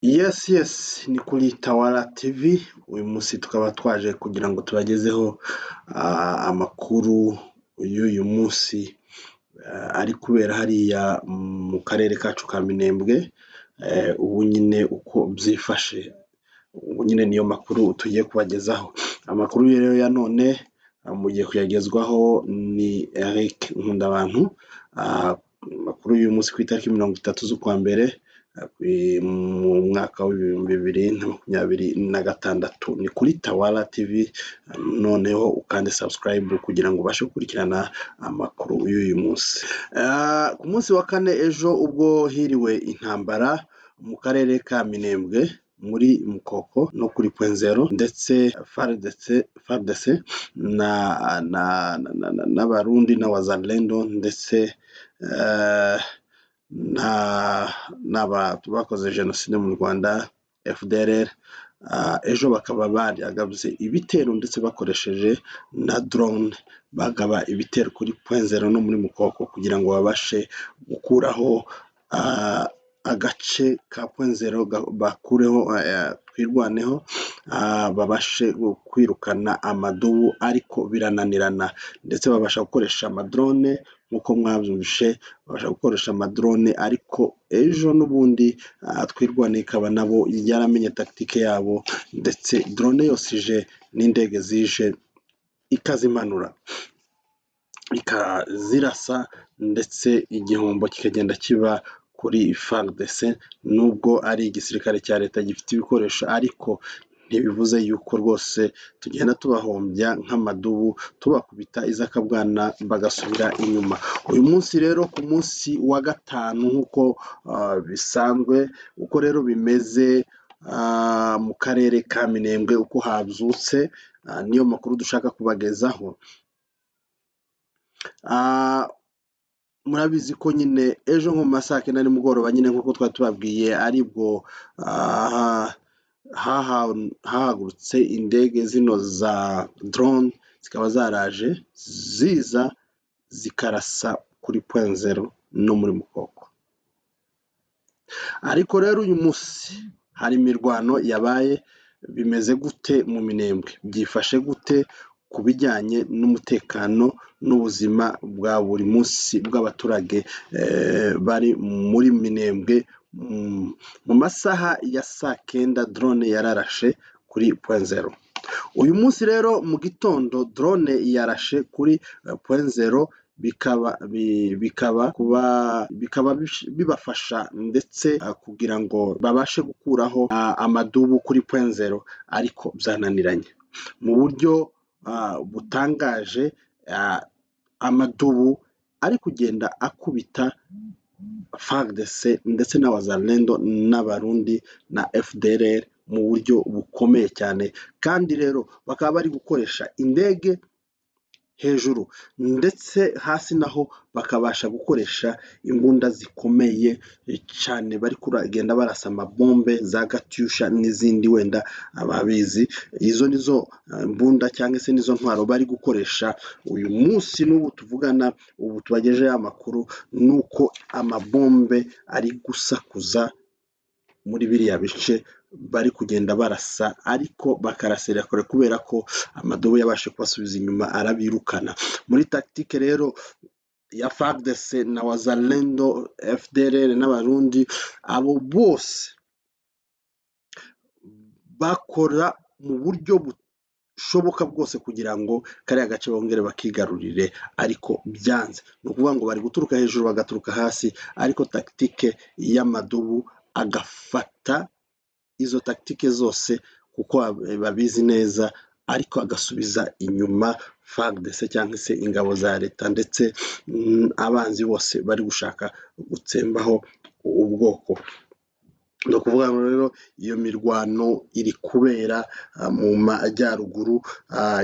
Yes, ni kuri Tawara TV. Uyu munsi tukaba twaje kugira ngo tubagezeho amakuru y'uyu munsi ari kubera hariya mu karere kacu ka Minembwe. Ubu nyine uko byifashe, ubu nyine niyo makuru tugiye kubagezaho. Amakuru rero ya none mugiye kuyagezwaho ni Eric Nkundabantu. Amakuru y'uyu munsi ku itariki 30 z'ukwa mbere mu mwaka wa 2026, ni kuri Tawara TV. Noneho ukande subscribe kugira ngo ubashe gukurikirana amakuru y'uyu munsi. Ku munsi wa kane ejo, ubwo hiriwe intambara mu karere ka Minembwe, muri Mukoko no kuri Point Zero, ndetse FARDC n'Abarundi na Wazalendo, ndetse n'abantu bakoze jenoside mu Rwanda, FDLR, ejo bakaba baragabye ibitero, ndetse bakoresheje na drone, bagaba ibitero kuri Point Zero no muri Mukoko kugira ngo babashe gukuraho agace ka Point Zero, bakureho Twirwaneho, babashe kwirukana amadubu, ariko birananirana. Ndetse babasha gukoresha amadrone nk'uko mwabyumvishe, babasha gukoresha amadrone, ariko ejo n'ubundi Twirwaneho ikaba nabo yaramenye tactique yabo, ndetse drone yose ije n'indege zije ikazimanura, ikazirasa, ndetse igihombo kikagenda kiba kuri FARDC. Nubwo ari igisirikare cya leta gifite ibikoresho, ariko ntibivuze yuko rwose tugenda tubahombya nk'amadubu, tubakubita iz'akabwana bagasubira inyuma. Uyu munsi rero, ku munsi wa gatanu, nk'uko bisanzwe, uko rero bimeze mu karere ka Minembwe, uko habyutse, niyo makuru dushaka kubagezaho. Murabizi ko nyine ejo nko mu ma saa 9 nimugoroba nyine, nk'uko twari tubabwiye, aribwo hahagurutse indege zino za drone, zikaba zaraje ziza zikarasa kuri Point Zero no muri Mukoko. Ariko rero uyu munsi hari imirwano yabaye. Bimeze gute mu Minembwe? Byifashe gute ku bijyanye n'umutekano n'ubuzima bwa buri munsi bw'abaturage bari muri Minembwe? Mu masaha ya saa 9 drone yararashe kuri Point Zero. Uyu munsi rero mu gitondo drone yarashe kuri Point Zero, bikaba kuba bikaba bibafasha ndetse kugira ngo babashe gukuraho amadubu kuri Point Zero, ariko byananiranye mu buryo butangaje. Amadubu ari kugenda akubita FARDC ndetse na Wazalendo n'Abarundi na FDLR mu buryo bukomeye cyane. Kandi rero bakaba bari gukoresha indege hejuru, ndetse hasi naho bakabasha gukoresha imbunda zikomeye cyane, bari kugenda barasa amabombe za katyusha n'izindi wenda ababizi. Izo nizo mbunda cyangwa se nizo ntwaro bari gukoresha uyu munsi. N'ubu tuvugana, ubu tubagejeho amakuru, ni uko amabombe ari gusakuza muri biriya bice bari kugenda barasa, ariko bakarasira kure kubera ko amadubu yabashe kubasubiza inyuma, arabirukana. Muri tactique rero ya FARDC na Wazalendo, FDLR n'Abarundi, abo bose bakora mu buryo bushoboka bwose kugira ngo kariya gace bongere bakigarurire, ariko byanze. Ni ukuvuga ngo bari guturuka hejuru, bagaturuka hasi, ariko tactique y'amadubu agafata izo tactique zose kuko babizi neza, ariko agasubiza inyuma FARDC cyangwa se ingabo za leta, ndetse abanzi bose bari gushaka gutsembaho ubwoko. Ni ukuvuga ngo rero iyo mirwano iri kubera mu majyaruguru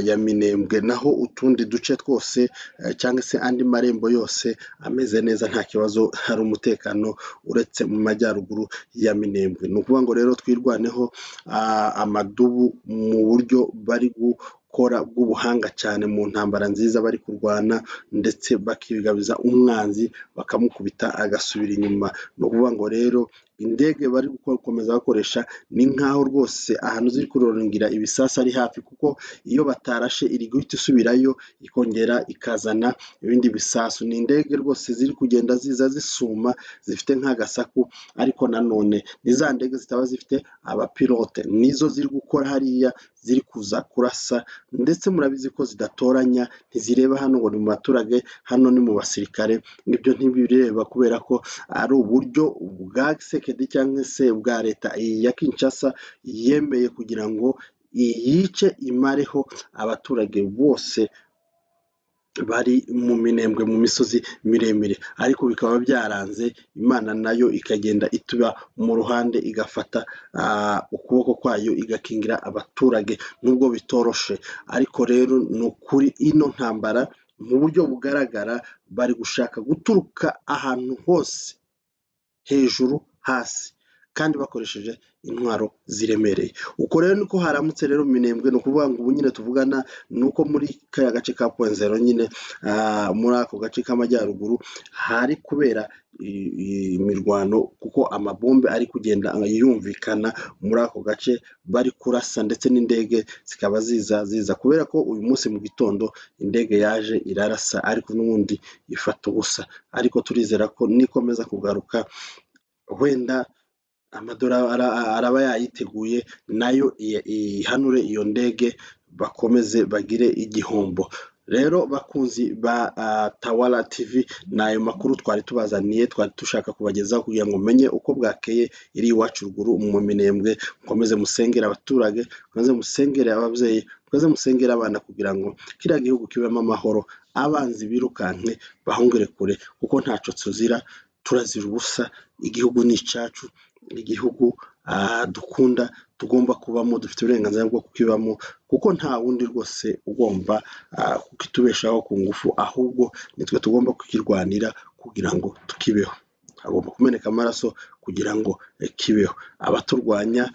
ya Minembwe, naho utundi duce twose cyangwa se andi marembo yose ameze neza, nta kibazo, hari umutekano uretse mu majyaruguru ya Minembwe. Ni ukuvuga ngo rero Twirwaneho, amadubu mu buryo bari gukoresha gukora bw'ubuhanga cyane mu ntambara nziza bari kurwana, ndetse bakigabiza umwanzi bakamukubita agasubira inyuma. Ni ukuvuga ngo rero indege bari gukomeza bakoresha ni nk'aho rwose ahantu ziri kuroringira ibisasu ari hafi, kuko iyo batarashe iri guhita isubirayo ikongera ikazana ibindi bisasu. Ni indege rwose ziri kugenda ziza zisuma zifite nk'agasaku, ariko nanone ni za ndege zitaba zifite abapilote, nizo ziri gukora hariya ziri kuza kurasa, ndetse murabizi ko zidatoranya, ntizireba hano ngo ni mu baturage, hano ni mu basirikare, ibyo ntibireba kubera ko ari uburyo bwa Tshisekedi cyangwa se bwa leta ya Kinshasa yemeye kugira ngo iyice imareho abaturage bose bari mu Minembwe mu misozi miremire, ariko bikaba byaranze. Imana nayo ikagenda ituba mu ruhande, igafata ukuboko kwayo igakingira abaturage nubwo bitoroshe. Ariko rero ni ukuri ino ntambara mu buryo bugaragara bari gushaka guturuka ahantu hose, hejuru, hasi, kandi bakoresheje intwaro ziremereye. Uko rero niko haramutse rero mu Minembwe. Ni ukuvuga ngo ubu nyine tuvugana ni uko muri kariya gace ka Point Zero nyine, muri ako gace k'amajyaruguru hari kubera imirwano, kuko amabombe ari kugenda yumvikana muri ako gace bari kurasa, ndetse n'indege zikaba ziza kubera ko uyu munsi mu gitondo indege yaje irarasa, ariko n'ubundi ifata ubusa. Ariko turizera ko nikomeza kugaruka wenda amadolari araba yayiteguye nayo ihanure iyo ndege, bakomeze bagire igihombo. Rero bakunzi ba Tawala TV, ni ayo makuru twari tubazaniye, twari dushaka kubagezaho kugira ngo mumenye uko bwakeye iri iwacu ruguru mu Minembwe. Mukomeze musengere abaturage, mukomeze musengere ababyeyi, mukomeze musengere abana kugira ngo kiriya gihugu kibemo amahoro, abanzi birukanke bahungire kure, kuko ntacyo tuzira, turazira ubusa. Igihugu ni icyacu, igihugu dukunda tugomba kubamo, dufite uburenganzira bwo kukibamo, kuko nta wundi rwose ugomba kukitubeshaho ku ngufu, ahubwo nitwe tugomba kukirwanira kugira ngo tukibeho. Hagomba kumeneka amaraso kugira ngo kibeho. Abaturwanya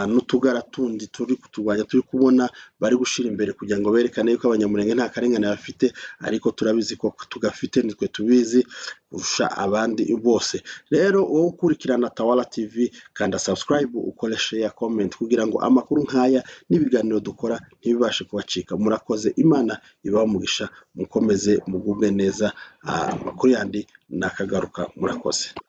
n'utugara tundi turi kuturwanya turi kubona bari gushyira imbere kugira ngo berekane yuko Abanyamulenge nta karengane bafite, ariko turabizi ko tugafite, nitwe tubizi kurusha abandi bose. Rero wowe ukurikirana Tawala TV, kanda subscribe, ukore share, comment, kugira ngo amakuru nk'aya n'ibiganiro dukora ntibibashe kubacika. Murakoze, Imana ibahe umugisha, mukomeze mugubwe neza. Amakuru yandi nakagaruka. Murakoze.